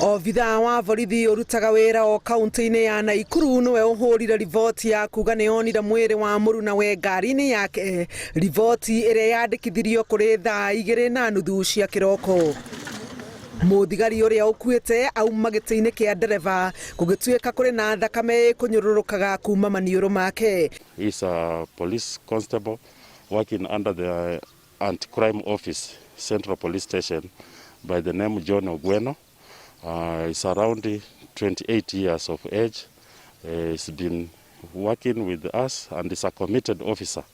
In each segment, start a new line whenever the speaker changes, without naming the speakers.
Obithaa wa borithi ũrutaga wĩra o kaunti-inĩ ya Naikuru nĩwe ũhũrire riboti ya kuga nĩ onire mwĩrĩ wa mũrunawe ngari-inĩ yake, riboti ĩrĩa yandĩkithirio kũrĩ thaa 2:30 cia kĩroko. Mũthigari ũrĩa ũkuĩte auma gĩtĩ-inĩ kĩa ndereba gũgĩtuĩka kũrĩ na thakame ĩkũnyũrũrũkaga kuma maniũrũ make.
He is a police constable working under the anti-crime office, Central Police Station, by the name John Ogweno. He's around 28 years of age. He's been working with us and is a committed officer,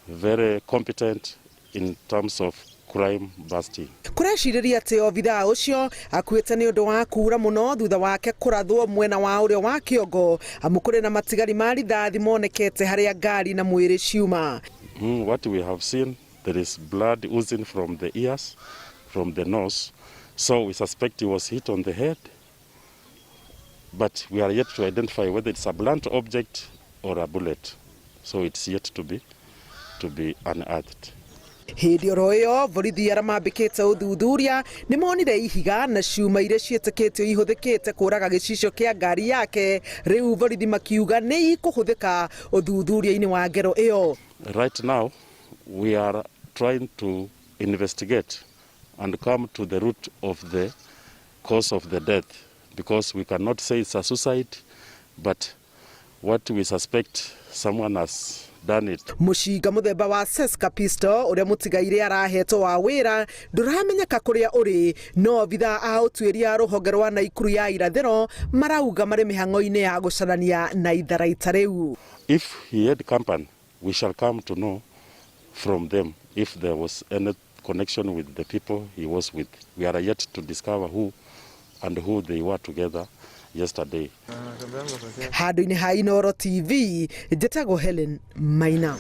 very competent in terms of crime busting.
Kũrecirĩria atĩ obithaa ũcio akuĩte nĩ ũndũ wa kura mũno thutha wake kũrathwo mwena wa ũrĩo wa kĩongo, amu kũrĩ na matigari ma rithathi monekete harĩa ngari na mwĩrĩ ciuma.
What we have seen, there is blood oozing from the ears, from the nose. So we suspect he was hit on the head, but we are yet to identify whether it's a blunt object or a bullet. So it's yet to be unearthed.
Hĩndĩ oro ĩyo, borithi arĩa mambĩkĩte ũthuthuria nĩ monire ihiga na ciuma iria ciĩtĩkĩtio ihũthĩkĩte kũraga gĩcicio kĩa ngari yake. Rĩu borithi makiuga nĩ ikũhũthĩka ũthuthuria-inĩ wa ngero ĩyo.
Right now, we are trying to investigate and come to the root of the cause of the death, because we cannot say it's a suicide, but what we suspect, someone has done it.
Mũcinga mũthemba wa Ceska pistol ũrĩa mũtigaire arahetwo wa wĩra ndũramenyeka kũrĩa ũrĩ, no obithaa a ũtuĩria rũhonge rwa Naikuru ya irathĩro marauga marĩ mĩhang'o-inĩ ya gũcarania na itharaita rĩu.
If he had company, we shall come to know from them if there was any connection with the people he was with. We are yet to discover who and who they were together yesterday.
Handũ-inĩ ha Inooro TV, njĩtagwo Helen Maina.